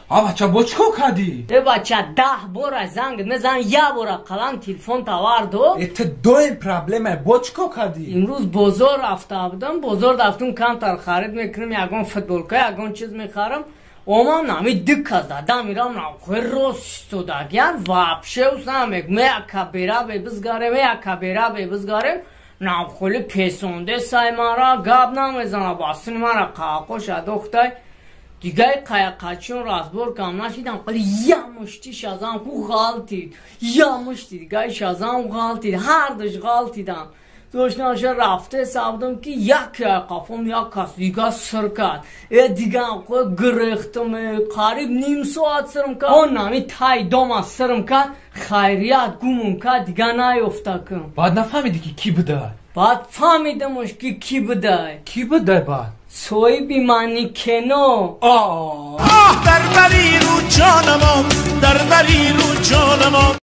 А бача бо чӣ кор кардӣ? Э бача, 10 бора занг мезан, як бора қалам телефон тавар до. Э ту доим проблема, бо чӣ кор кардӣ? Имрӯз бозор рафта будам, бозор рафтум, камтар харид мекунам, ягон футболка, ягон чиз мехарам. Омам нами ду кас дада мирам, нахуй рост истодагиян, вообще уснамек, меяка бера бе бизгарем, меяка бера бе бизгарем. Нахули песонде сай мара гап намезана, басини мара қақош адохтай. Дигаи қаяқачиён разбор кам нашидам, қали я мушти шазам ку ғалтид, я мушти дигаи шазам ғалтид, ҳардуш ғалтидам. Дошташа рафте сабдам ки як қафом як кас дига сир кард. Э дигам қо гирехтам, қариб ним соат сирм кард. Он нами тай дома сирм кард, хайрият гумум кард, дига наёфтакам. Баъд нафаҳмидӣ ки кӣ будай? Баъд фаҳмидамош ки кӣ будай. Кӣ будай баъд? Соҳиби манекено. Дар бари рӯ ҷонамон, дар бари рӯ ҷонамон.